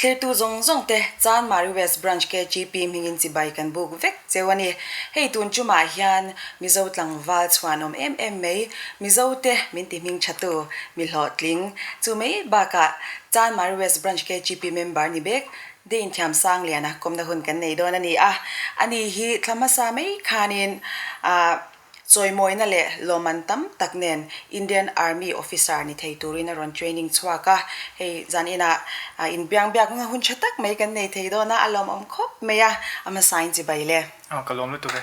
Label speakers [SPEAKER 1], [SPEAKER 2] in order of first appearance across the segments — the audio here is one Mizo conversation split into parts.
[SPEAKER 1] Thlirtu zawng zawng te Chanmari West Branch KGP hmingin chibai kan buk vek cheu a ni. Hei tun chumah hian Mizo tlangval chhuanawm em em mai, Mizo te min ti hming thatu, mi hlawhtling. Chu mai bakah Chanmari West Branch KGP member ni bek Dane Thiamsangliana kawmna hun kan nei dawn a ni a. Ani hi thla hmasa mai khanin ah Chawimawina leh lawmman tam tak nen Indian Army Officer ni thei turin a rawn training chhuak a, hei zan inah inbiangbiakna hun tha tak mai kan nei thei dawn a, a lawmawm khawp mai a, a hmasain chibai le.
[SPEAKER 2] Aw ka lawm lutuk e.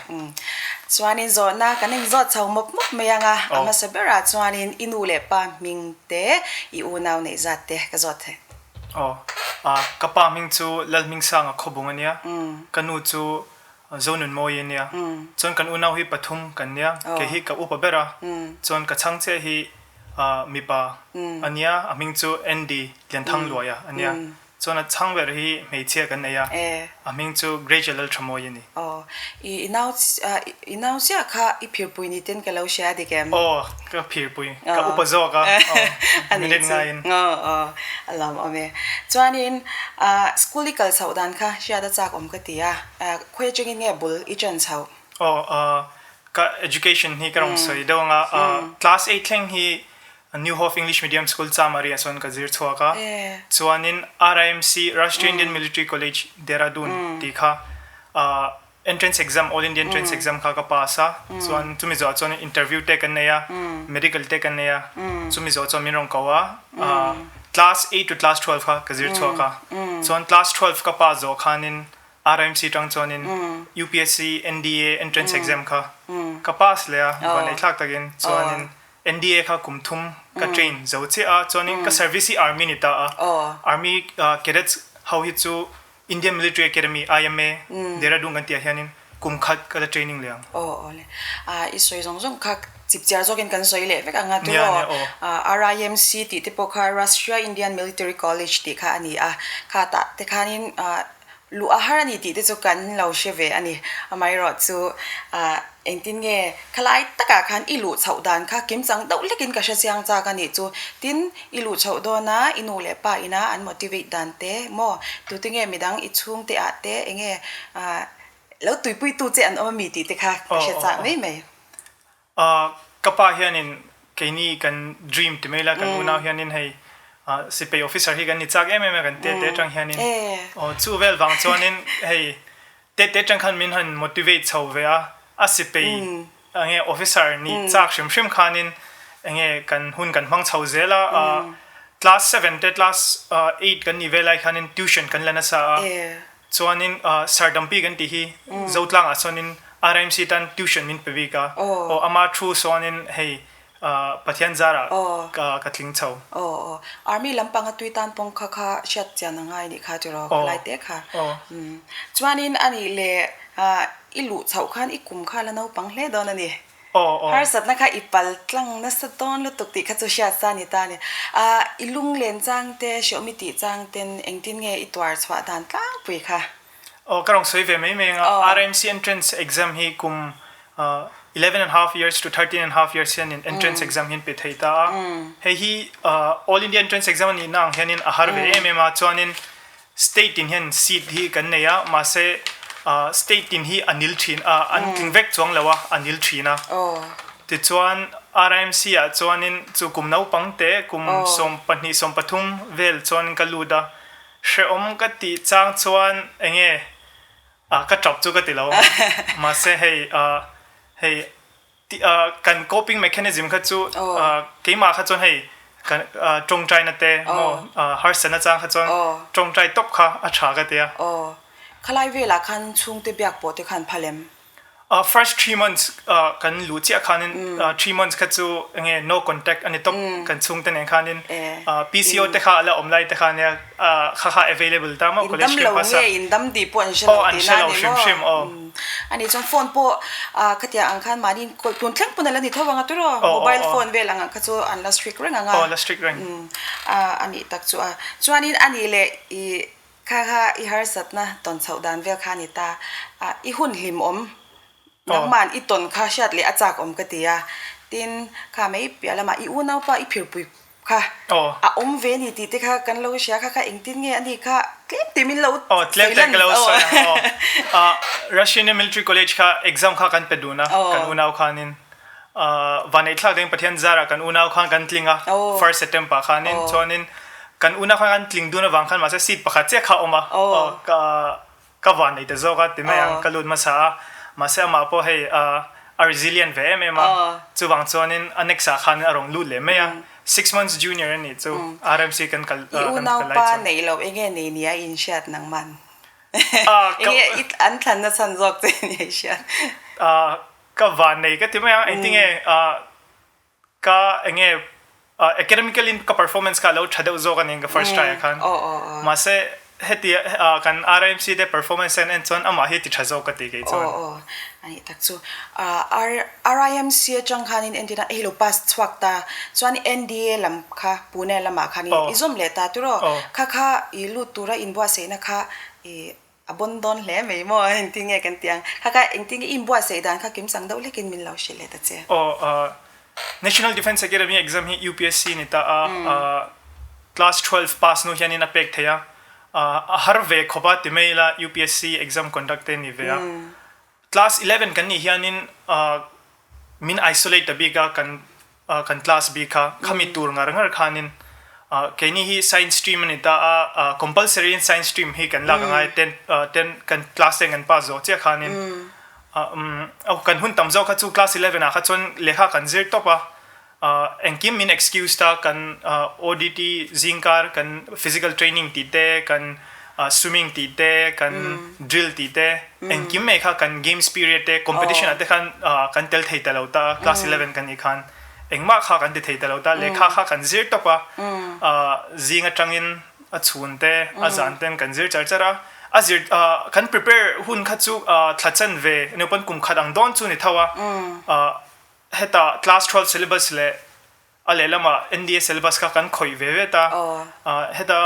[SPEAKER 1] Chuanin zawhna kan inzawt chho mawp mawp mai ang a, a hmasa berah chuanin i nu leh pa hming te, i unau neih zat te ka zawt thei.
[SPEAKER 2] Aw, ka pa hming chu Lalhmingsanga Khawbung a nia, ka nu chu Zonun mawi a nia. Chuan kan unau hi pathum kan nia. Kei hi ka upa ber a. Chuan ka chhang chiah hi mipa a nia. A hming chu Andy Lianthang Luaia a nia. Chuan a chhang ber hi hmeichhia kan nei a. A hming chu Grace Laltha Mawi a ni.
[SPEAKER 1] Aw, i nau i nau chiah kha i phirpui ni ten ka lo hria a dik em?
[SPEAKER 2] Aw, ka phirpui. Ka upa zawk a. Aw, minute ngaiin.
[SPEAKER 1] Aw, aw, a lawmawm e. Chuanin school i kal chhoh dan kha hriat a chak awm ka ti a. Khawi atangin nge bul i ṭan chhoh?
[SPEAKER 2] Aw, ka education hi ka rawn sawi deuh ang a, class eight thleng hi New Hope English Medium School Chamari ah chuan ka zir chhuak a, chuanin RIMC, Rashtriya Indian Military College, Dehradun tih kha entrance exam, All India Entrance Exam kha ka pass a, chuan chumi zawhah chuan interview te kan nei a, medical te kan nei a, chumi zawh chuan min rawn ko a, class eight to class 12 kha ka zir chhuak a, chuan class 12 ka pass zawh khanin RIMC tang chuanin UPSC NDA entrance exam kha ka pass leh a, van ei thlak takin chuanin NDA kha kum thum ka train zo chiah a, chuanin ka service hi army ni ta a, army cadets ho hi chu Indian Military Academy, IMA, Dehradun kan tih ah hianin kum khat ka la training leh ang.
[SPEAKER 1] Aw aw le. I sawi zawng zawng kha chipchiar zawkin kan sawi leh vek ang a tiraw? RIMC tih te pawh kha Rashtriya Indian Military College tih kha a ni a, kha tah te khanin Luh a har a ni tih te chu kan lo hre ve a ni. Amaherawhchu engtin nge khalai takah khan i luh chhoh dan kha kimchang deuh hlekin ka hre chiang chak a nih chu. Tin, i luh chhoh dawna i nu leh pa ina an motivate dan te maw tute nge midang i chhungte ah te enge lo tuipuitu che an awm a mi tih te kha ka hre chak mai mai.
[SPEAKER 2] Ka pa hianin keini kan dream ti mai la, kan unau hianin hei sipai officer hi kan ni chak em em a kan te te atang hianin aw chu vel vang chuanin hei te te atang khan min han motivate chho ve a, a sipai enge officer nih chak hrim hrim khanin enge kan hun kan hmang chho zel a, class 7 te class 8 kan nih velai khanin tuition kan la nasa a. Chuanin Sardampi kan tih hi Zotlangah sawn RIMC tan tuition min pe bik a, aw ama thu sawnin hei Pathian zarah ka tling chho.
[SPEAKER 1] Aw aw Army lampanga tui tan pawng kha kha hriat chian a ngai nih kha tiraw khalai te kha. Chuanin anih leh i luh chhoh khan i kum kha la naupang hle dawn a ni. Harsatna kha i pal tlang nasa dawn lutuk tih kha chu hriat sa ni ta a ni. I lunglen chang te, hreawm i tih chang ten engtin nge i tuar chhuah dan tlangpui kha?
[SPEAKER 2] Aw, ka rawn sawi ve mai mai ang a, RMC entrance exam hi kum 11 and half years to 13 and half years hianin entrance exam hi an pe thei ta a. Hei hi All India entrance exam a nihna ang hianin a har ve em em a, chuanin State in hian seat hi kan nei a, mahse state in hi a nil thin a, an tling vek chuang lo a, a nil thin a. Tichuan RIMC ah chuanin chu kum naupang te kum 12 13 vel chuan ka lut a, hrehawm ka tih chang chuan enge ka tap chu ka ti lo a, mahse hei hei Kan coping mechanism kha chu keimah kha chuan hei kan tawngtaina te maw harsatna chang kha chuan tawngtai tawp kha a tha ka ti a.
[SPEAKER 1] Aw, khalai velah khan chhungte biak pawh te khan phal em?
[SPEAKER 2] First 3 months kan luh chiah khanin 3 months kha chu enge no contact a ni tawp kan chhungte nen khanin PCO te kha a la awm lai te kha nia kha kha available ta maw
[SPEAKER 1] college campus a. In dam lo nge in dam tih pawh an hre lo tihna a ni maw? A nih chuan phone pawh khatia ang khan mahni tun thleng pawn a la ni tho ang a tiraw? Mobile phone vel ang kha chu an la strict reng ang a.
[SPEAKER 2] Aw la strict reng.
[SPEAKER 1] A nih tak chu a. Chuanin a nih leh i kha kha i harsatna tawn chhoh dan vel kha a ni ta. I hun hlimawm nangman i tawn kha hriat leh a chak awm ka ti a. Tin, kha mai piah lamah i unaupa i phirpui kha a awm ve a ni tih te kha kan lo hria kha kha engtin nge a nih kha. Tlem te min lo
[SPEAKER 2] Aw, tlem te ka lo sawi ang aw. Ah, Russian Military College kha exam kha kan pe dun a, kan unau khanin. Ah, Vaneihthlak deng Pathian zarah kan unau khan kan tling a, first attempt ah khanin. Chuanin kan unau khan kan tling dun avang khan mahse seat pakhat chiah kha a awm a, aw, ka ka van ei ta zawk a ti mai ang, ka lut hmasa a, mahse amah pawh hei a resilient ve em em a, chuvang chuanin a next ah khan a rawn lut leh mai a, six months junior a nih chu RMC kan kal
[SPEAKER 1] I
[SPEAKER 2] kan
[SPEAKER 1] unau
[SPEAKER 2] kal lai
[SPEAKER 1] pa
[SPEAKER 2] chuan.
[SPEAKER 1] neih loh enge nei nia i inhriat nangman? Enge i an thlanna chhan zawk che nia i hriat?
[SPEAKER 2] Ka van nei ka ti mai ang, engtinge Ka enge academically in ka performance kha a lo tha deuh zawk a ni ka first try ah khan. Mahse heti kan RIMC te performance en en chuan amah hi ti tha zawk ka ti kei chuan.
[SPEAKER 1] Aw aw a nih tak chu. RIMC atang khanin entir a hei lo pass chhuak ta chuan NDA lam kha Pune lamah khanin i zawm leh ta tiraw? Kha kha i lut tura inbuatsaihna kha i A bawn dawn hle mai maw? Engtin nge kan tih ang? Kha kha engtin nge i inbuatsaih dan kha kimchang deuh hlekin min lo hrilh leh ta che.
[SPEAKER 2] Aw, National Defence Academy exam hi UPSC ni ta a, class 12 pass hnu hianin a pek thei a, a har ve khawp a ti mai ila UPSC exam conduct te ni ve a. Class 11 kan nih hianin min isolate ta bik a kan kan class bik kha khami tur ngar ngar khanin keini hi science stream a ni ta a compulsory in science stream hi kan lak angai ten ten kan class ten kan pass zawh chiah khanin kan hun tam zawk kha chu class 11 ah kha chuan lehkha kan zir tawp a Engkim min excuse ta kan ODT zingkar kan physical training tih te kan swimming tih te kan drill tih te engkim mai kha kan games period te competition ah te khan kan tel thei ta lo ta class 11 kan nih khan engmah kha kan ti thei ta lo ta lehkha kha kan zir tawp a zing atangin a chhun te a zan ten kan zir char char a a zir kan prepare hun kha chu thla chen ve naupang kum khat ang dawn chu ni tho a Heta class 12 syllabus leh a lehlamah NDA syllabus kha kan khawih ve ve ta. Heta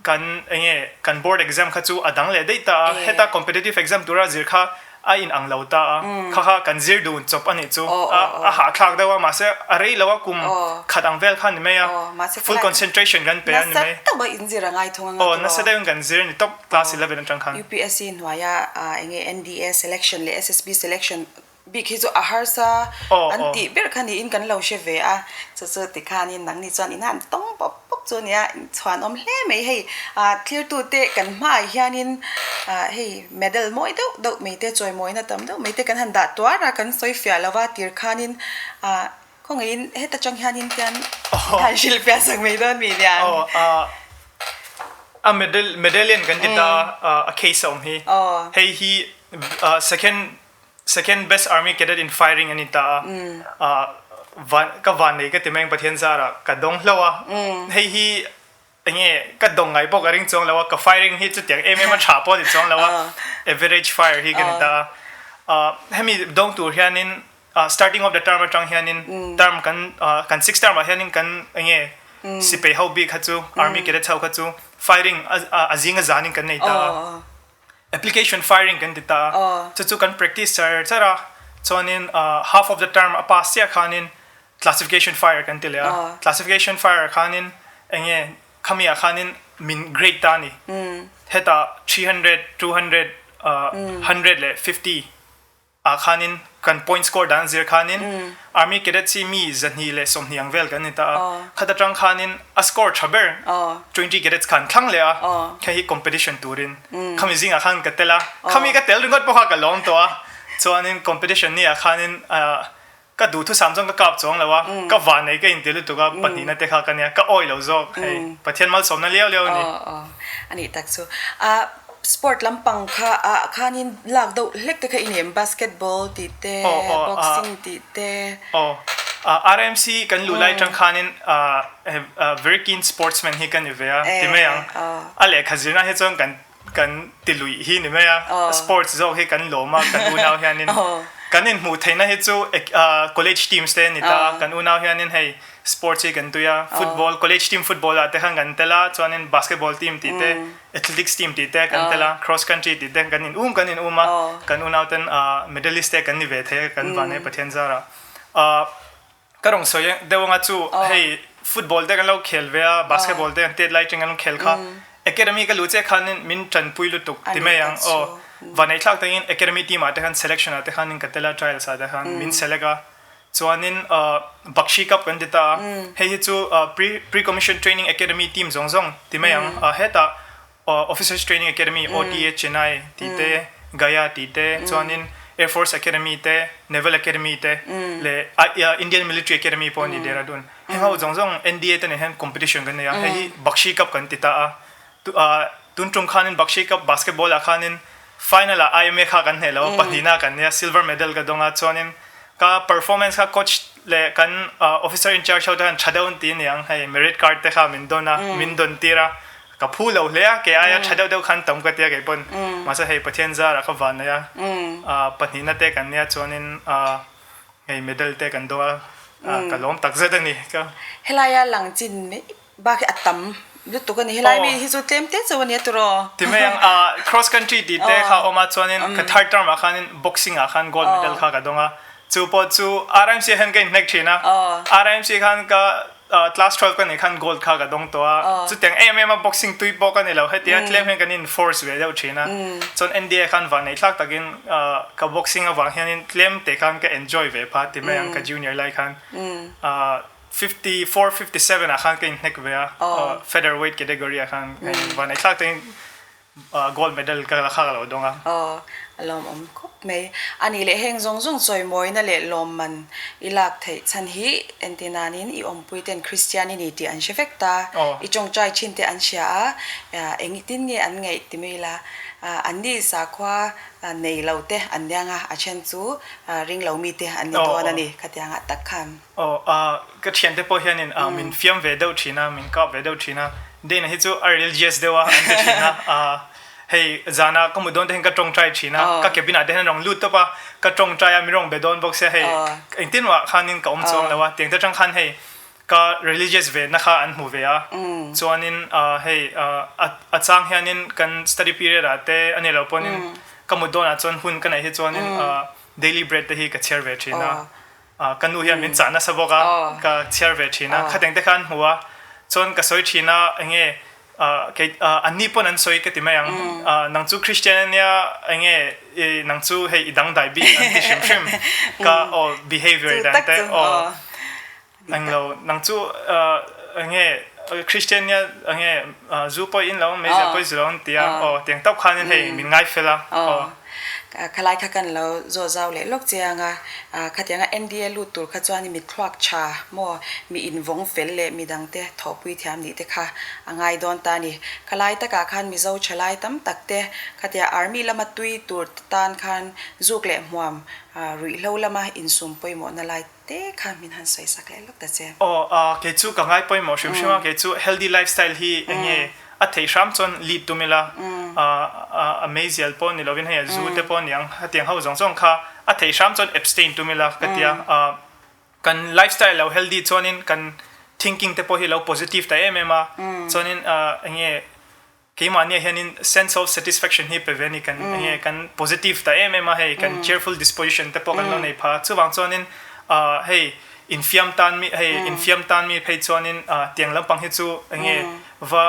[SPEAKER 2] kan enge kan board exam kha chu a dang leh daih ta a, heta competitive exam tura zir kha a in ang lo ta a, kha kha kan zir dun chawp a nih chu. A hahthlak deuh a, mahse a rei lo a, kum khat ang vel kha a ni mai a, full concentration kan pe a ni mai.
[SPEAKER 1] Nasa deuh a inzir a ngai thung anga tiraw?
[SPEAKER 2] Aw, nasa deuhin kan zir a ni tawp class 11 atang khan.
[SPEAKER 1] UPSC hnuaia enge NDA selection leh SSB selection Bik hi chu a harsa an tih ber kha niin kan lo hre ve a, chu chu tikhanin nangni chuan in han tawng pawp pawp chu a nia, chhuanawm hle mai hei thirtute kan hmaah hianin hei medal mawi deuh deuh mai te chawimawina tam deuh mai te kan han dah tuar a, kan sawi fiah lo va tir khanin khawngaihin heta tang hianin tian han hrilh fiah sak mai dawn mi nia.
[SPEAKER 2] A medal medallion kan ti ta a case a awm hi hei hi second Second best army cadet in firing a ni ta a, van ka van nei ka ti mai ang Pathian zarah ka dawng hlauh a, hei hi enge ka dawng ngai pawh ka ring chuang lo a, ka firing hi chutiang em em a tha pawh a ni chuang lo a, average fire hi ka ni ta a, hemi dawng tur hianin starting of the term atang hianin term kan kan sixth term ah hianin kan enge sipai ho bik kha chu army cadets ho kha chu firing a zinga zanin kan nei ta a. Application firing kan ti ta a, chu chu kan practice char char a, chuanin half of the term a pass chiah khanin classification fire kan ti leh a, classification fire khanin enge khami ah khanin min grade ta a ni, hetah 300, 200, 100 leh 50. ah khanin kan point score dan zir khanin Army Cadets hi mi 220 ang vel kan ni ta a, khat atang khanin a score tha ber 20 Cadets khan thlang leh a, hei hi competition turin khami zingah khan ka tel a, khami ka tel ringawt pawh kha ka lawm tawh a, chuanin competition ni ah khanin ka duhthusam chuan ka kap chuang lo a, ka vanei ka inti lutuk a, pahnihna te kha ka nia, ka awi lo zawk hei Pathian malsawmna liau liau a ni.
[SPEAKER 1] A nih tak chu. Sport lampang kha ah khanin lak deuh hlek te kha i nei em? Basketball tih te, boxing tih te.
[SPEAKER 2] Aw, RMC kan luh lai atang khanin very keen sportsman hi ka ni ve a ti mai ang. A lehkha zirna hi chuan kan kan ti luih hi ni mai a, sports zawk hi kan lawm a kan unau hianin. Kan inhmuh theihna hi chu college teams te a ni ta a, kan unau hianin hei sports hi kan tui a, football college team football ah te khan kan tel a, chuanin basketball team tih te Athletics team tih te kan tel a, cross country tih te kan in um kan in um a, kan unau ten medalist te kan ni ve thei a kan van e Pathian zarah. Ka rawn sawi deuh anga chu hei football te kan lo khel ve a, basketball te kan tet lai teng kan lo khel kha. Academy ka luh chiah khanin min tanpui lutuk ti mai ang aw. Vaneihthlak takin Academy team ah te khan selection ah te khanin ka tel a, trials ah te khan min select a. Chuanin Bakshi Cup kan ti ta a, hei hi chu pre pre-commission training academy team zawng zawng ti mai ang. Hetah Officers Training Academy, OTA, Chennai tih te, Gaya tih te, chuanin Air Force Academy te, Naval Academy te leh Indian Military Academy pawh a ni Dehradun. Heng ho zawng zawng NDA te nen hian competition kan nei a, hei hi Bakshi Cup kan ti ta a. Tun tum khanin Bakshi Cup basketball ah khanin final ah IMA kha kan hneh lo a, pahnihna kan nia, silver medal ka dawng a, chuanin ka performance kha coach leh kan officer in charge ho te khan tha deuh an ti aniang, hei merit card te kha min dawn a, min dawn tir a, ka phu lo hle a, kei aia tha deuh deuh khan tam ka tia kei pawn, mahse hei Pathian zarah ka van nei a, pahnihna te kan nia chuanin hei medal te kan dawng a, ka lawm tak zet a ni ka.
[SPEAKER 1] Helaia lang chin mai Bak hi a tam lutuk a ni. Helai mi hi chu tlem te chauh a nia tiraw?
[SPEAKER 2] Ti mai ang, cross country tih te kha a awm a, chuanin ka third term ah khanin boxing ah khan gold medal kha ka dawng a, chu pawh chu RIMC ah hian ka inhnek thin a, RIMC khan ka class 12 ka nih khan gold kha ka dawng tawh a, chutiang em em a boxing tui pawh ka ni lo, hetia tlem hian kan in force ve deuh thin a, chuan NDA khan vanneih thlak takin ka boxing avang hianin tlem te khan ka enjoy ve pha ti mai ang ka junior lai khan. 54, 57 ah khan ka inhnek ve a, feather weight category ah khan ka in van eihthlak te in gold medal ka la kha ka lo dawng a.
[SPEAKER 1] Aw, a lawmawm khawp mai. A nih leh heng zawng zawng chawimawina leh lawmman i lak theih chhan hi entir nanin i awmpui ten Kristian i ni tih an hre vek ta, i tawngtai thin te an hria a, engtin nge an ngaih ti mai ila, anni sakhua nei lo te an niang a, a then chu ring lo mi te an ni dawn a ni khatiangah tak khan.
[SPEAKER 2] Aw, ah, ka thiante pawh hianin ah min fiam ve deuh thin a, min kap ve deuh thin a, Dana hi chu a religious deuh a an ti thin a, ah, hei zana ka mut dawn te hian ka tawngtai thin a, ka cabin ah te hian a rawn lut tawp a, ka tawngtai a, min rawn be dawn bawk sia, hei engtin mah khanin ka awm chuang lo a, tiang te atang khan hei ka religious ve na kha an hmu ve a, chuanin ah hei ah a chang hianin kan study period ah te a nih loh pawhin ka mut dawnah chuan hun ka neih hi chuanin ah daily bread te hi ka chhiar ve thin a. Ka nu hian min chah nasa bawk a, ka chhiar ve thin a, khateng te kha an hmu a, chuan ka sawi thin a, enge kei anni pawn an sawi ka ti mai ang, nang chu Christian ania enge nang chu hei i dangdai bik an ti hrim hrim ka aw behavior dan te aw englo nang chu enge Christian ania enge zu pawh in lo meizial pawh i zu lo an ti a, aw tiang tawp khanin hei min ngai fel a aw.
[SPEAKER 1] Khalai kha kan lo zawh zau leh lawk chiang a, khatianga NDA lut tur kha chuan mi thluak tha maw, mi invawng fel leh mi dangte thawhpui thiam nih te kha a ngai dawn ta a ni. Khalai takah khan Mizo thalai tam tak te khatia Army lama tui tur tan khan zuk leh hmuam ruihhlo lama insum pawimawhna lai te kha min han sawi sak leh lawk ta che.
[SPEAKER 2] Aw, ah, kei chu ka ngai pawimawh hrim hrim a, kei chu healthy lifestyle hi eng nge a theih hram chuan lead tum ila, ah, a meizial pawh ni lovin hei a zu te pawh a ni ang, hetiang ho zawng zawng kha a theih hram chuan abstain tum ila ka ti a, ah, kan lifestyle lo healthy chuanin kan thinking te pawh hi lo positive ta em em a, chuanin, ah, eng nge Keimahnia hianin sense of satisfaction hi pe ve a ni, kan enge kan positive ta em em a hei, kan cheerful disposition te pawh kan lo nei pha a, chuvang chuanin ah hei infiam tan mi hei infiam tan mi phei chuanin ah tiang lampang hi chu enge va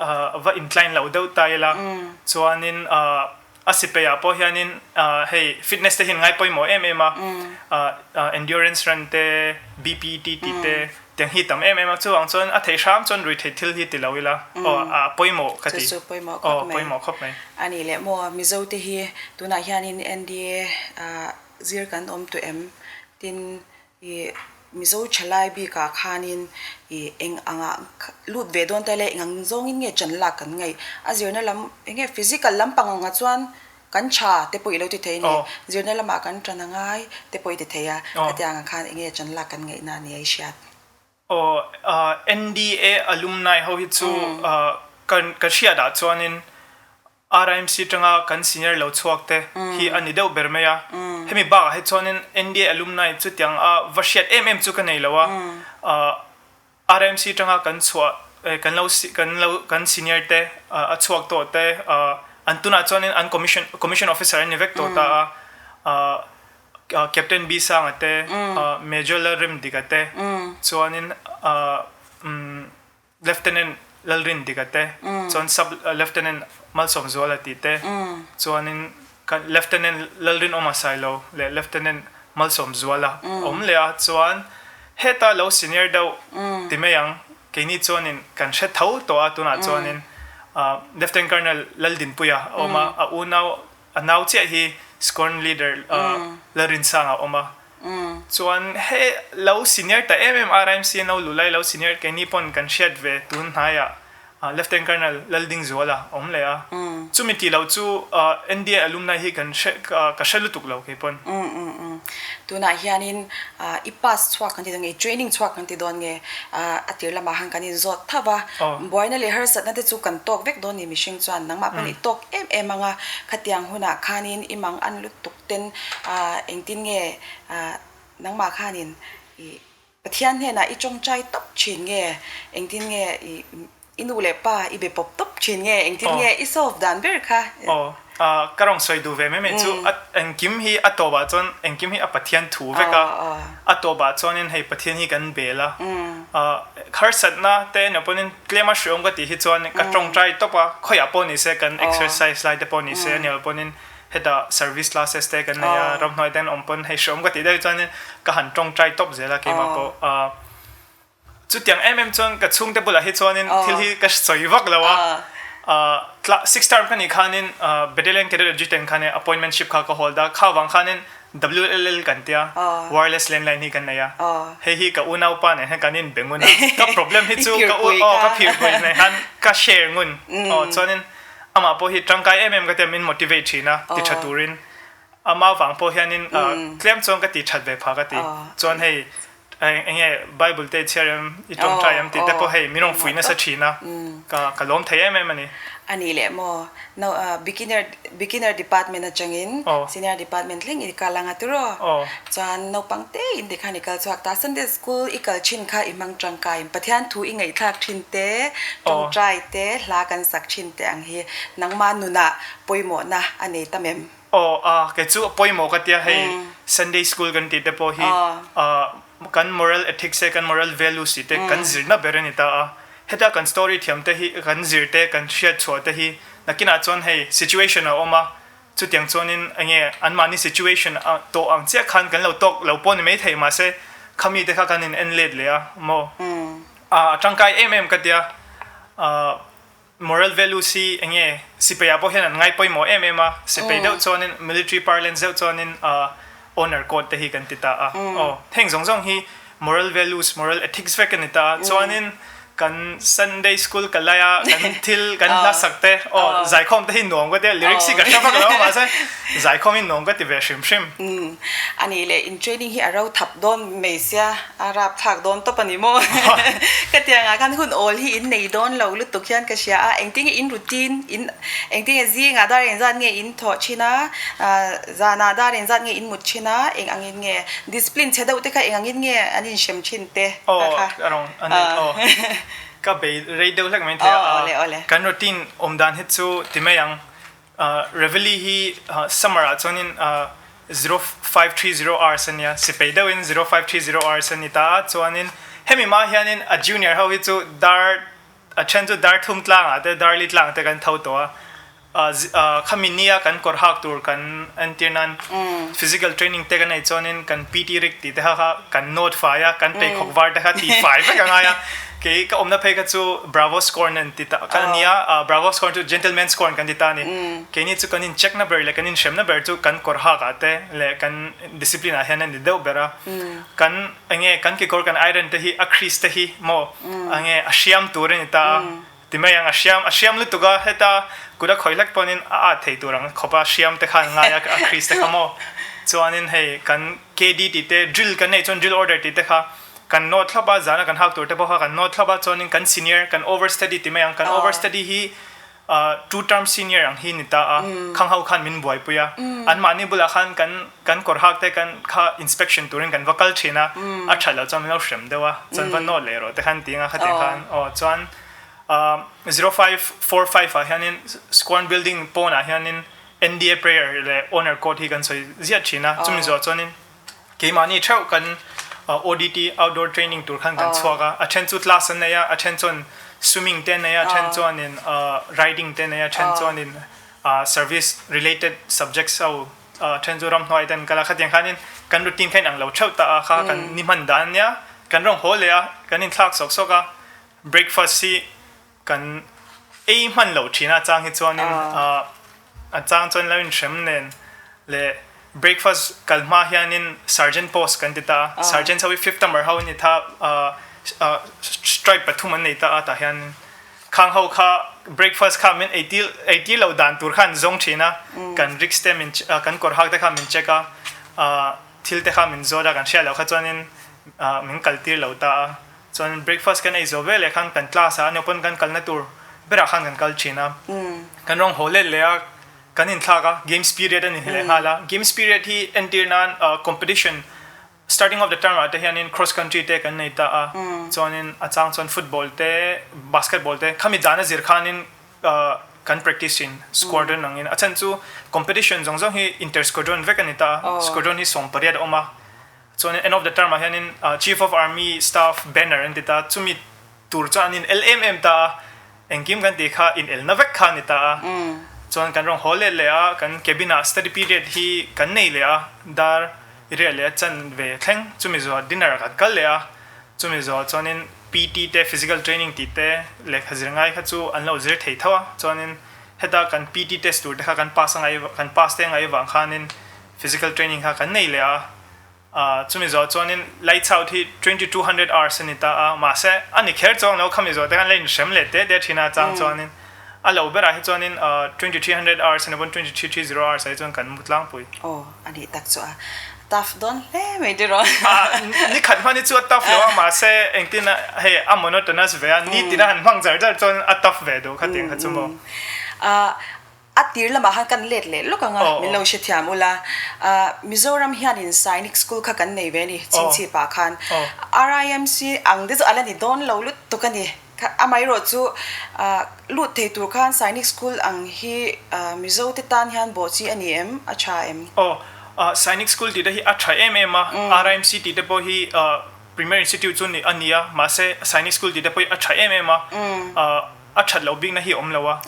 [SPEAKER 2] ah va incline loh deuh ta ila chuanin ah a sipai ah pawh hianin ah hei fitness te hi an ngai pawimawh em em a, ah endurance run te BPT tih te Tiang hi tam em em a, chuvang chuan a theih hram chuan ruihtheih thil hi ti lo ila, aw a pawimawh ka ti.
[SPEAKER 1] Chu chu pawimawh khawp mai. Aw pawimawh khawp mai. A nih leh maw, Mizo te hi tunah hianin NDA ah zir kan awm tawh em? Tin, i Mizo thalai bikah khanin i eng angah lut ve dawn ta ila eng ang zawngin nge chan lak kan ngaih? A zirna lam eng nge physical lampang angah chuan Kan tha te pawh i lo ti thei a ni. Zirna lamah kan tan a ngai te pawh i ti thei a. Khatiang ang khan enge chan lak kan ngaihna a ni a i hriat.
[SPEAKER 2] Aw, NDA alumni ho hi chu kan ka hriat ah chuanin RIMC tanga kan senior lo chhuak te hi a ni deuh ber mai a. Hemi bakah hi chuanin NDA alumni chutiang a va hriat em em chu ka nei lo a. RMC tanga kan chhuah kan lo kan lo kan senior te a chhuak tawh te an tunah chuanin an commission commission officer an ni vek tawh ta a Captain B Sanga te Major Lalremdika te chuanin Lieutenant. Lalrindika te, chuan Sub Lieutenant Malsawmzuala tih te, chuanin kan Lieutenant Lalrinawma Sailo leh Lieutenant Malsawmzuala a awm leh a, chuan heta lo senior deuh ti mai ang, keini chuanin kan hre tho tawh a, tunah chuanin Lieutenant Colonel Laldinpuia a awm a, a unau a nau chiah hi Squadron Leader Lalrinsanga a awm a, chuan he lo senior ta em em RIMC an lo luh lai lo senior keini pawn kan hriat ve tun hnaiah Lieutenant Colonel Laldingzuala a awm leh a, chumi tih loh chu NDA alumni hi kan hre ka hre lutuk lo kei pawn.
[SPEAKER 1] Tunah hianin i pass chhuak kan ti dawn nge, i training chhuak kan ti dawn nge, a tir lamah khan kan inzawt tho va, buaina leh harsatna te chu kan tawk vek dawn ni mihring chuan nangmah pawn i tawk em em ang a, khatiang hunah khanin i mang an lutuk ten engtin nge nangmah khanin i Pathian hnenah i tawngtai tawp thin nge? Engtin nge i i nu leh pa i be pawp tawp thin nge? Engtin nge i solve dan ber kha?
[SPEAKER 2] Aw, ka rawn sawi duh ve mai mai chu a engkim hi a tawpah chuan engkim hi a Pathian thu vek a, a tawpah chuanin hei Pathian hi kan bel a, harsatna te emaw pawhin tlema hreawm ka tih hi chuan ka tawngtai tawp a, khawiah pawh ni se kan exercise lai te pawh ni se aniang pawhin Hetah service classes te kan nei a, ramhnuai te an awm pawn hei hreawm ka tih deuh chuanin ka han tawngtai tawp zel a keimah pawh. Chutiang em em chuan ka chhungte bulah hi chuanin thil hi ka sawi vak lo a, sixth term ka nih khanin Battalion Cadet Adjutant khanin appointment ship kha ka hold a, kha vang khanin WLL kan tia wireless landline hi kan nei a, hei hi ka unaupa nen hian kan inbe ngun a, ka problem hi chu ka u aw ka phirpui nen khan ka share ngun aw chuanin Amah pawh hi tangkai em em ka tia min motivate thin a, ti tha turin. Amah vang pawh hianin tlem chuan ka ti that ve pha ka ti. Chuan hei eng nge Bible te i chhiar em, i tawngtai em tih te pawh hei min rawn fuih nasa thin a, ka lawm thei em em a ni.
[SPEAKER 1] A nih leh maw? No, beginner beginner department atangin senior department thleng i kal anga tiraw? Chuan naupang te in tikhan i kal chhuak ta. Sunday school i kal thin kha i hmang tangkai in Pathian thu i ngaihthlak thin te, tawngtai te, hla kan sak thin te ang hi nangmah nunah pawimawhna a nei tam em?
[SPEAKER 2] Aw a, kei chu a pawimawh ka tia hei Sunday school kan tih te pawh hi kan moral ethics te kan moral values tih te kan zirna ber a ni ta a. Heta kan story thiam te hi kan zir te kan hriat chhuah te hi nakinah chuan hei situation a awm a, Chutiang chuanin enge anmahni situation a tawh ang chiah khan kan lo tawk lo pawh ni mai thei mahse khami te kha kan in en let leh a maw? A tangkai em em ka tia moral values hi enge sipai ah pawh hian an ngai pawimawh em em a sipai deuh chuanin military parlance deuh chuanin honor code te hi kan ti ta a aw heng zawng zawng hi moral values moral ethics vek a ni ta a chuanin Kan Sunday school ka lai a, kan thil kan hla sak te, aw zaikhawm te hi nuam ka ti a, lyrics hi ka hre vak lo a mahse zaikhawm hi nuam ka ti ve hrim hrim.
[SPEAKER 1] Umm a nih leh in training hi a ro thap dawn mai sia, a rap thlak dawn tawp a ni maw? Ka ti angah khan hun awl hi in nei dawn lo lutuk hian ka hria a, engtin nge in routine in engtin nge zingah dar engzat nge in thawh thin a, zanah dar engzat nge in mut thin a, eng angin nge discipline chhe deuh te kha eng angin nge an inhrem thin te
[SPEAKER 2] kha kha. Aw a rawn a ni aw ka bei rei deuh hlek mai thei a kan routine awm dan hi chu ti mai ang Reveille hi summer ah chuanin 0530 hours a nia sipei deuhin 0530 hours a ni ta a chuanin hemi hma hianin a junior ho hi chu dar A then chu dar thum tlangah te dar li tlang te kan tho tawh a, khami nia kan kawr hak tur kan entir nan physical training te kan nei chuanin kan PT rig tih te kha kha kan note fai a, kan pheikhawk var te kha tih fai vek a ngai a, kei ka awmna phei kha chu Bravo Scorn an ti ta ka nia, Bravo Scorn chu Gentleman Scorn kan ti ta a ni, keini chu kan in check na ber leh kan inhrem na ber chu kan kawr hak ah te leh kan discipline ah hian a ni deuh ber a, kan enge kan kekawr kan iron te hi a crease te hi maw enge a hriam tur a ni ta a ti mai ang a hriam a hriam lutuk a heta kut a khawi hlek pawhin a at thei tur ang khawp a hriam te khan ngai a a crease te kha maw chuanin hei kan KD tih te drill kan neih chuan drill order tih te kha kan note thlap a zana kan hak tur te pawh kha kan note thlap a chuanin kan senior kan over study ti mai ang kan over study hi Two term senior ang hi ni ta a, khang ho khan min buaipui a, anmahni bulah khan kan kan kawr hak te kan kha inspection turin kan va kal thin a, a that loh chuan min lo hrem deuh a, chuan va nawt leh rawh te khan ti anga khatiang khan aw chuan 0545 ah hianin Squarn building pawnah hianin NDA prayer leh honour code hi kan sawi ziah thin a, chumi zawh chuanin keimahni theuh kan. ODT, Outdoor Training, tur khan kan chhuak a, a then chu class an nei a, a then chuan swimming te an nei a, a then chuanin riding te an nei a, a then chuanin service related subjects ho a then chu ramhnuai te an kal a, khatiang khanin kan routine kha inang lo theuh ta a, kha kan ni hman dan ania, kan rawn haw leh a, kan inthlak sawk sawk a, breakfast hi Kan ei hman loh thin a chang hi chuanin a chang chuan lo inhrem nen leh breakfast kal hma hianin sergeant post kan ti ta a, sergeant ho hi fifth number ho an ni ta a, stripe pathum an nei ta a tah hianin khang ho kha breakfast kha min ei tir ei tir loh dan tur kha an zawng thin a, kan risk te min kan kawr hak te kha min check a, thil te kha min zawt a kan hriat loh kha chuanin min kal tir lo ta a. Chuan breakfast kan ei zawh veleh khan kan class ah ania pawn kan kalna tur berah khan kan kal thin a. Kan rawng haw let leh a, kan inthlak a, games period a ni leh nghal a. Games period hi entir nan competition starting of the term ah te hianin cross country te kan nei ta a, chuanin a chang chuan football te basketball te khami dan a zir khanin kan practice thin squadron angin. A chhan chu competition zawng zawng hi inter squadron vek a ni ta a, squadron hi 18 a awm a. Chuanin end of the term ah hianin Chief of Army Staff banner an ti ta, chumi tur chuan an in el em em ta a, engkim kan tih kha in elna vek kha a ni ta a. Chuan kan rawn haw let leh a, kan cabin ah study period hi kan nei leh a, dar i riah leh a chan ve thleng, chumi zawhah dinner ah kan kal leh a, chumi zawhah chuanin PT te physical training tih te lehkha zir ngai kha chu an lo zir thei tho a, chuanin heta kan PT test tur te kha kan pass a ngai kan pass te ngai vang khanin Physical training kha kan nei leh a, chumi zawh chuanin lights out hi 2200 hours a ni ta a, mahse a ni kher chuang lo khami zawh te khan la inhrem leh teh teh thin a, chang chuanin a lo berah hi chuanin 2300 hours a ni pawn 2330 hours ah hi chuan kan mu tlangpui.
[SPEAKER 1] Aw, a nih tak chu a tough dawn hle mai tiraw.
[SPEAKER 2] Ni khat hman hi chu a tough lo a, mahse engtin a hei a monotonous ve a, ni tina han hmang zar zar chuan a tough ve duh kha tiang kha chu maw.
[SPEAKER 1] A tir lamah khan kan let leh lawk ang a, min lo hrethiam ula. Mizoram hianin Sainik School kha kan nei ve a ni, Chhingchhipah khan. RIMC ang te chu a la ni dawn lo lutuk a ni. Amaherawh chu lut thei tur khan Sainik School ang hi Mizo te tan hian bawh chi a ni em? A tha em?
[SPEAKER 2] Aw, Sainik School tih te hi a tha em em a, RIMC tih te pawh hi Premier Institute chu a ni a, mahse Sainik School tih te pawh hi a tha em em a. A that loh bikna hi a awm lo a,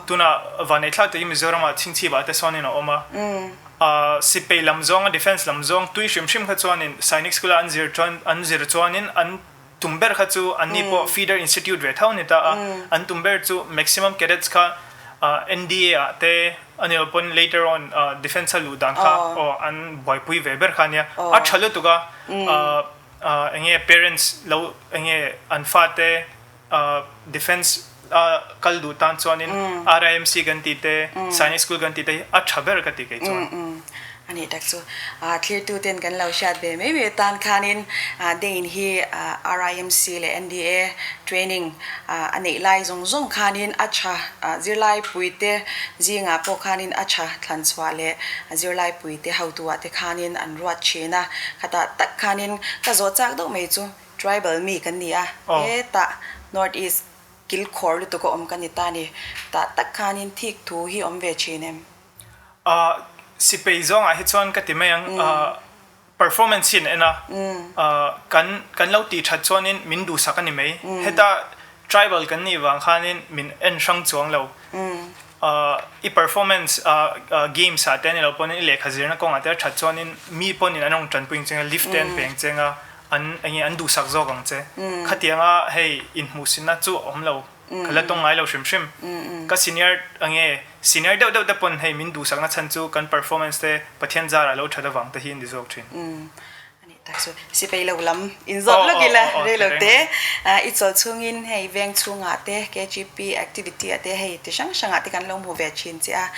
[SPEAKER 2] tunah Vanneithlak takin Mizoramah Chhingchhipah te sawnin a awm a, Sipai lam zawnga Defence lam zawng tui hrim hrim kha chuanin Sainik School-a an zir chuan an zir chuanin an tum ber kha chu anni pawh feeder institute ve tho a ni ta a, an tum ber chu maximum cadets kha NDA ah te a ni lo pawn later on Defence a luh dan kha aw an buaipui ve ber kha a nia, a tha lutuk a, eng nge parents lo eng nge an fate Defence a kal duh tan chuanin RIMC kan tih te, Sainik School kan tih te hi a tha ber ka ti kei chuan.
[SPEAKER 1] A nih tak chu. Thlirtu ten kan lo hriat ve mai mai atan khanin Dane hi RIMC leh NDA training a neih lai zawng zawng khanin a tha zirlai puite zingah pawh khanin a tha thlan chhuah leh zirlai puite hotu ah te khanin an ruat thin a. Khatah tak khanin ka zawh chak deuh mai chu. Tribal mi kan ni a, hetah North East kilkhawr lutuk a awm ka ni ta ni. Tah tak khanin thik thu hi awm ve thin em?
[SPEAKER 2] Ahh sipei zawngah hi chuan ka ti mai ang, ahh performance hi an en a, ahh kan kan lo tih that chuanin min duhsak a ni mai. Heta tribal kan nih vang khanin min en hrang chuang lo. I performance games ah te ani lo pawhin i lehkha zirna kawngah te a that chuanin mi pawhin an rawn tanpui ang che a, lift te an pe ang che a, an enge an duhsak zawk ang che. Khatianga hei inhmuhsinna chu a awm lo, ka la tawng ngai lo hrim hrim. Ka senior enge senior deuh deuh te pawn hei min duhsakna chhan chu kan performance te Pathian zarah lo that avang te hi a ni zawk thin.
[SPEAKER 1] A nih tak chu sipai lo lam in zawt lawk ila rei lo te i chawl chhungin hei veng chhungah te KGP activity ah te hei ti hrang hrangah te kan lo hmu ve thin che a,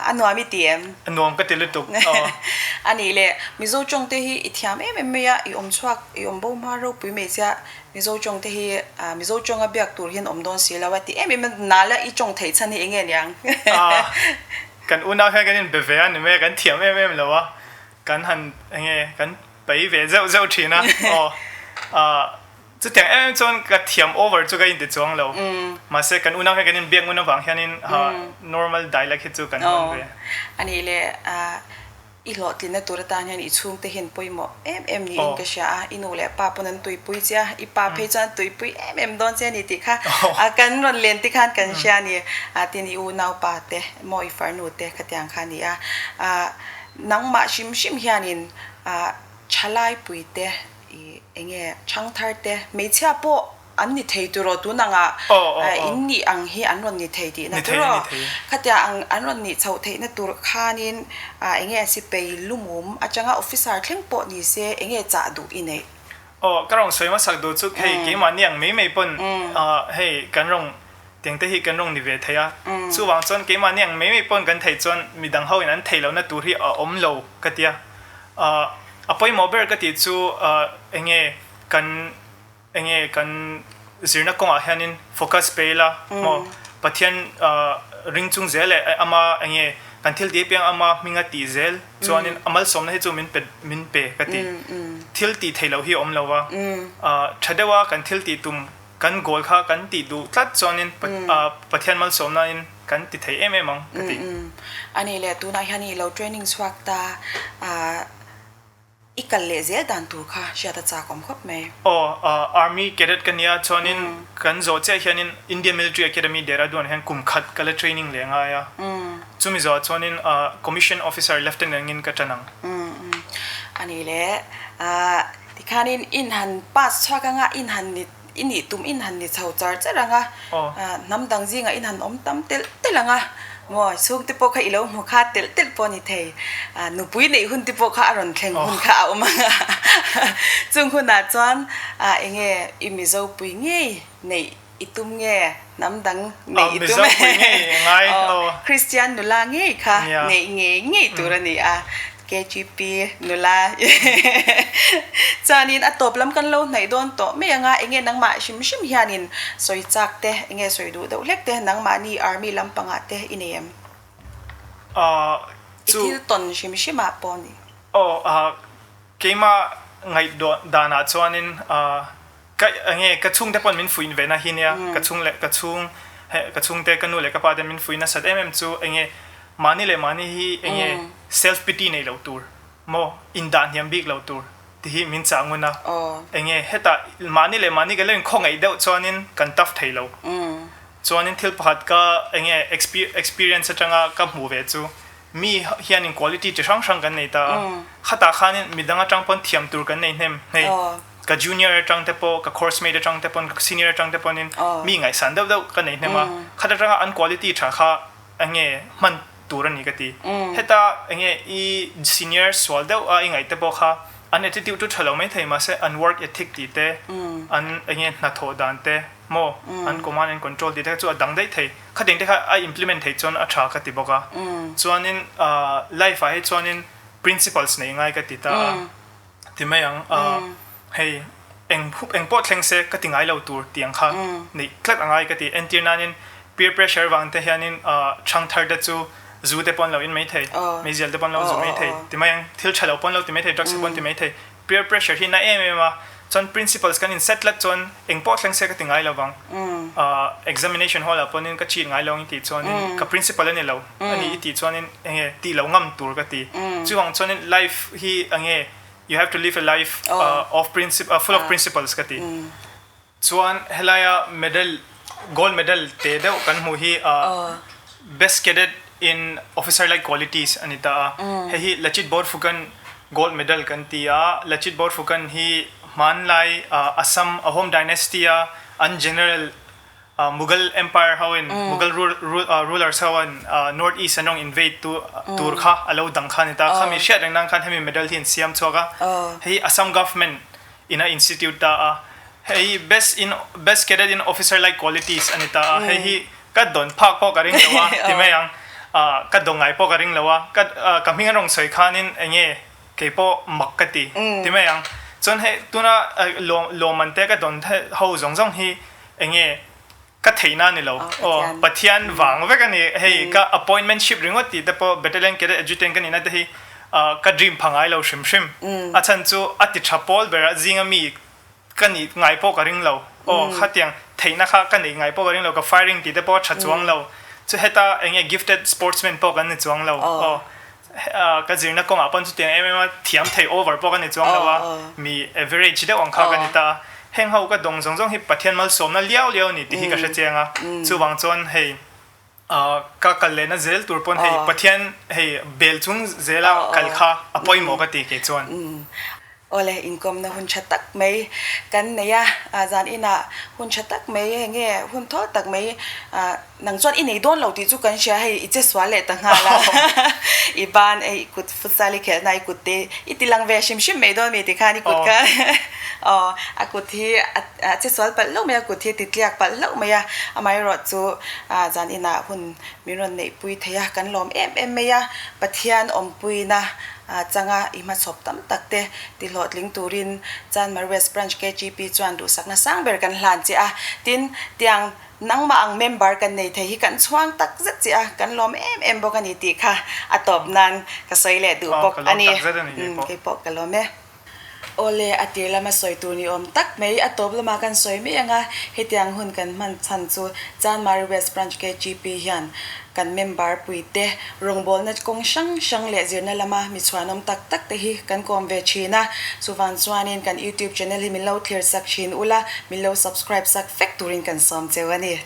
[SPEAKER 1] a nuam i ti em?
[SPEAKER 2] A nuam ka ti lutuk.
[SPEAKER 1] A nih le Mizo tawng te hi i thiam em em mai a, i awm chhuak i awm bo hma ropui mai sia Mizo tawng te hi Mizo tawnga biak tur hian awm dawn si lo a ti em em a, nala i tawng theih chhan hi eng nge niang?
[SPEAKER 2] Kan unau hian kan inbe ve a ni mai a, kan thiam em em lo a. Kan han enge kan pai ve zeuh zeuh thin a, aw ah chutiang em em chuan ka thiam over chu ka inti chuang lo, mahse kan unau hian kan inbiak ngun avang hianin normal dialect hi chu kan hman ve.
[SPEAKER 1] A nih leh ah. I hlawhtlinna tur atan hian i chhungte hian pawimawh em em niin ka hria a, i nu leh pa pawn an tuipui che a, i pa phei chuan tuipui em em dawn che a ni tih kha kan rawn len te khan kan hria a ni. Tin, i unaupa te maw i farnu te khatiang kha a ni a, nangmah hrim hrim hianin thalaipui te i enge chhangthar te hmeichhia pawh An ni thei turaw tun anga in nih ang hi an rawn ni thei tihna turaw? Khatia ang an rawn nih chhoh theihna tur khanin enge a sipei lumum atanga officer thleng pawh ni se enge chah duh i neih?
[SPEAKER 2] Aw, ka rawn sawi hmasak duh chu hei keimahni ang mai mai pawn hei kan rawn tiang te hi kan rawn ni ve thei a, chuvang chuan keimahni ang mai mai pawn kan theih chuan midang ho in an theih lohna tur hi a awm lo ka tia. A pawimawh ber ka tih chu enge kan Enge kan zirna kawngah hianin focus pe ila maw Pathian ring chung zel leh ama enge kan thil tih apiang ama hminga tih zel chuanin a malsawmna hi chu min pe min pe ka ti. Thil tih theih loh hi a awm lo va, tha deuha kan thil tih tum kan goal kha kan tih duh tlat chuanin Pathian malsawmnain kan ti thei em em ang ka ti.
[SPEAKER 1] Ani leh tunah hian i lo training chhuak ta I kal leh zel dan tur kha hriat a chak awm khawp mai.
[SPEAKER 2] Aw, Army cadet ka nia, chuanin kan zawh chiah hianin India Military Academy Dehradun ah hian kum khat ka la training leh ngai a, chumi zawhah chuanin Commission Officer Lieutenant angin ka tan ang.
[SPEAKER 1] A ni le, tikhanin in han pass chhuak anga in han ni I nih tum in han ni chho char char ang a, hnam dang zingah in han awm tam telh telh ang a, maw chhungte pawh kha i lo hmu kha telh telh pawh a ni thei, nupui neih hun te pawh kha a rawn thleng hun kha a awm ang a, chung hunah chuan eng nge i Mizopui ngei neih i tum nge hnam dang neih i tum e, Kristian nula ngei kha neih ngei ngei tur a ni a. KGP nula chuanin a tawp lam kan lo hnaih dawn tawh mai anga enge nangmah hrim hrim hianin sawi chak te enge sawi duh deuh hlek te nangmahni army lampangah te i nei em? I thil tawn hrim hrim ah pawh ni.
[SPEAKER 2] Aw keimah ngaih danah chuanin Ka enge ka chhungte pawn min fuih ve na hi nia, ka chhung leh ka chhung he ka chhungte ka nu leh ka pa te min fuih nasat em em chu enge mahni leh mahni hi enge self pity nei lo tur maw indah hniam bik lo tur ti hi min chah ngun a, enge hetah mahni leh mahni kan lo inkhawngaih deuh chuanin kan tough thei lo. Chuanin thil pakhat ka enge experience atanga ka hmuh ve chu Mi hianin quality chi hrang hrang kan nei ta a, khatah khanin midang atang pawn thiam tur kan nei hnem. Hei, ka junior atang te pawh, ka course mate atang te pawn, ka senior atang te pawnin mi ngaihsan deuh deuh ka nei hnem a. Khat atanga an quality tha kha enge hman tur a ni ka ti. Heta enge i senior sual deuh a i ngaih te pawh kha an attitude chu tha lo mai thei mahse an work ethic tih te, an enge hnathawh dan te maw, an command and control tih te kha chu a dang daih thei. Khating te kha a implement theih chuan a tha ka ti bawk a, chuanin life ah hi chuanin principles nei ngai ka ti ta a, ti mai ang hei eng eng pawh thleng se ka ti ngai lo tur tih ang kha neih tlat a ngai ka ti, entir nanin peer pressure vang te hianin chhang thar te chu zu te pawh an lo in mai thei, meizial te pawh an lo zu mai thei ti mai ang, thil tha lo pawh an lo ti mai thei, drugs te pawh an ti mai thei. Peer pressure hi na em em a, chuan principles kan in set tlat chuan eng pawh thleng se ka ti ngai lo vang. Examination hall ah pawhin ka cheat ngai lo ang i tih chuanin ka principal a ni lo a ni i tih chuanin eng nge tih lo ngam tur ka ti. Chuvang chuanin life hi eng nge you have to live a life of full of principles ka ti. Chuan helaia medal, gold medal te deuh kan hmuh hi Best Cadet in Officer Like Qualities a ni ta a. Hei hi Lachit Borphukan gold medal kan ti a. Lachit Borphukan hi hmanlai Assam Ahom Dynasty a an general Mughal Empire hoin Mughal rulers hoin North East an rawn invade tu tur kha a lo dang kha a ni ta a. Khami hriat reng nan khan hemi medal hi an siam chhuak a. Hei hi Assam government in a institute ta a, hei hi best in best cadet in officer like qualities a ni ta a, hei hi ka dawn phak pawh ka ring lo a ti mai ang, ah ka dawn ngai pawh ka ring lo a, ka ka hming an rawn sawi khanin eng nge kei pawh mak ka ti ti mai ang, chuan hei tuna lawm lawmman te ka dawn ho zawng zawng hi eng nge Ka theihna a ni lo. Aw, Pathian vang vek a ni. Hei ka appointment ship ringawt tih te pawh Battalion Cadet Adjutant ka nihna te hi ka dream pha ngai lo hrim hrim. A chhan chu a ti tha pawl ber a zinga mi ka nih ngai pawh ka ring lo. Aw, khatiang theihna kha ka neih ngai pawh ka ring lo. Ka firing tih te pawh a tha chuang lo. Chu heta eng nge gifted sportsman pawh kan ni chuang lo. Aw. Ka zirna kawngah pawn chutiang em em a thiam thei over pawh ka ni chuang lo a, mi average deuh ang kha ka ni ta a. Heng ho ka dawng zawng zawng hi Pathian malsawmna liau liau a ni tih hi ka hre chiang a. Chuvang chuan hei ka kal lehna zel tur pawn hei Pathian hei bel chung zela kal kha a pawimawh ka ti kei chuan.
[SPEAKER 1] Awle, inkawmna hun tha tak mai kan nei a, zan inah hun tha tak mai hei nge hun thawl tak mai nang chuan i nei dawn lo tih chu kan hria hei i che sual leh ta nghal a, i ban i kut futsal i khelhna i kut te i ti lang ve hrim hrim mai dawn mi tikhan i kut kha aw a kut hi a che sual palh hlauh mai a kut hi a ti tliak palh hlauh mai a, amaherawhchu zan inah hun min rawn neihpui thei a kan lawm em em mai a, Pathian awmpuina changa i hmachhawp tam tak te ti hlawhtling turin Chanmar West Branch KGP chuan duhsakna sang ber kan hlan che a, tin, tiang nangmah ang member kan nei thei hi kan chhuang tak zet che a, kan lawm em em bawk a ni tih kha a tawp nan ka sawi leh duh bawk a ni. Kei pawh ka lawm e. Awle, a tir lama sawi tur ni awm tak mai, a tawp lamah kan sawi mai ang a, hetiang hun kan hman chhan chu Chanmari West Branch KGP hian kan member puite rawngbawlna kawng hrang hrang leh zirna lama mi chhuanawm tak tak te hi kan kawm ve thin a, chuvang chuanin kan YouTube channel hi min lo thlir sak thin ula, min lo subscribe sak vek turin kan sawm cheu a ni.